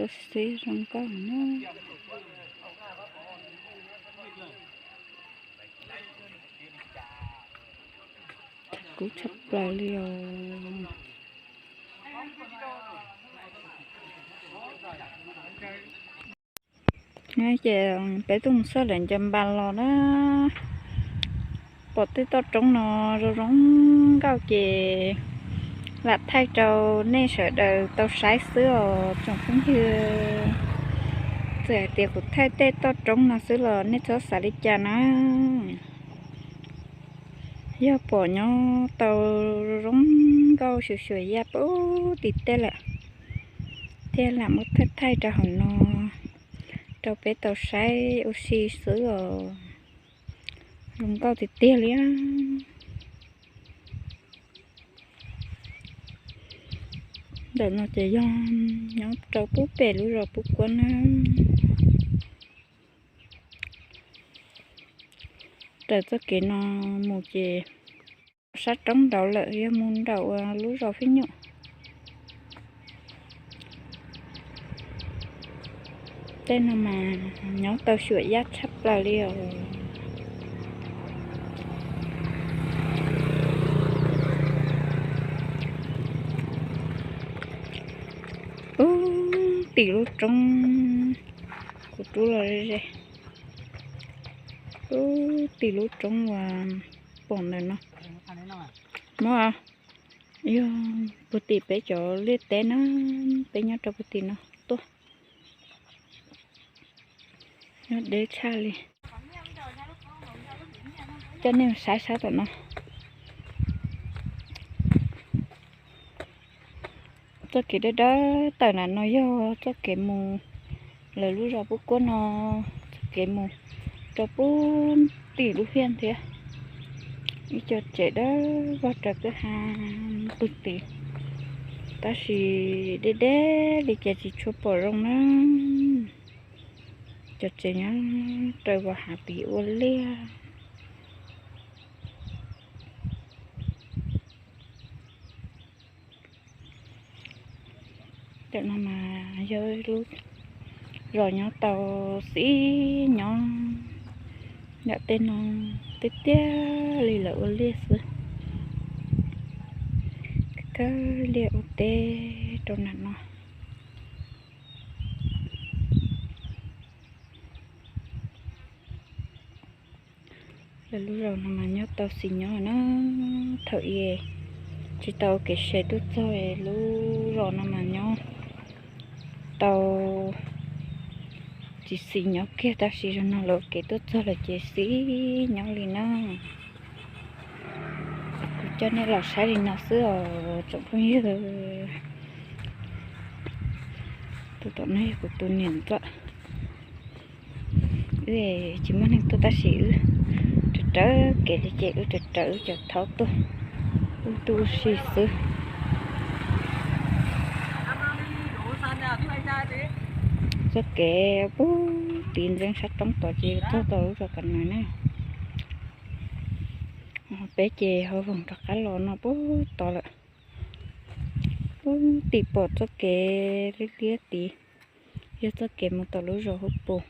Xib zoo nkauj na. Kub tshaj plaws li os. Ces peb tuaj mus xauj daim ncaws npas los na. Pom tej toj roob no zoo zoo nkauj ces lam thaij rau nej sawv daws tau saib xwb os tsoom phooj ywg. Txawm hais tias kuv thaij tej toj roob no xwb los nej txhob xav li cas na. Yog pom nyob tau zoo nkauj xyuam xyuam yaj pub tim tej lawm, thiaj lam muab thaij thaij rau hauv no rau peb tau saib ua si xwb os. Zoo nkauj tiag tiag li. Ntawm no ces yog nyob rau pub pem lub zos Pub Kuab na. Raws txoj kev no mus ces sab roob nraud lawm yog mus nraum lub zos Fib Nyuj. Tej no mas nyob tau xyuam yaj tshaj plaws li os. Ub, tim lub roob, kuv rub los ze. Ub, tim lub roob uas pom ntawm no. Muab, yog puag tim peb cov liaj teb na, peb nyob rau puag tim no tuaj. Nyob deb tshaj li. Coj nej saib sab tom no. Txoj kev dawb dawb tawm na no yog txoj kev mus lawv lub zos Pub Kuab no, txoj kev mus rau pub tim lub hiaj thiab. Ib co tsev dawb vog raws kwj ha pug tid, tab sis deb deb li ces tsis tshua pom zoo na. Cov tsev nyob raws vog hav tid ua liaj. Ntawm no mas yog lub zos nyob tau xib nyob nram tej no tiag tiag li lawv ua liaj xwb. Kawg liaj ua teb rau nram no. Lawv lub zos no mas nyob tau xis nyob na. Thaum i tsis tau ua kev se tuaj txog lub zos no mas nyob tau tsis xis nyob kiag, tab sis zaum no lawv ua kev tuaj txog lawm ces xis nyob li na. Kuv coj nej los saib li no xwb os tsoom phooj ywg. Tus tom no yog kuv tus niam ntxawm. Wb tsis muaj neeg tuaj tab sis wb raws raws kev li ces wb raws raws wb cov thaub tuaj, wb tuaj ua si xwb. Txoj kev pub tid ntxeev sab roob tod ces txog tau lub zos Kam Nais na. Peb ces ho voog rov qab los no pub tod lawm. Pub tim pom txoj kev liab liab tid, yog txoj kev mus tom lub zos Hub Pus.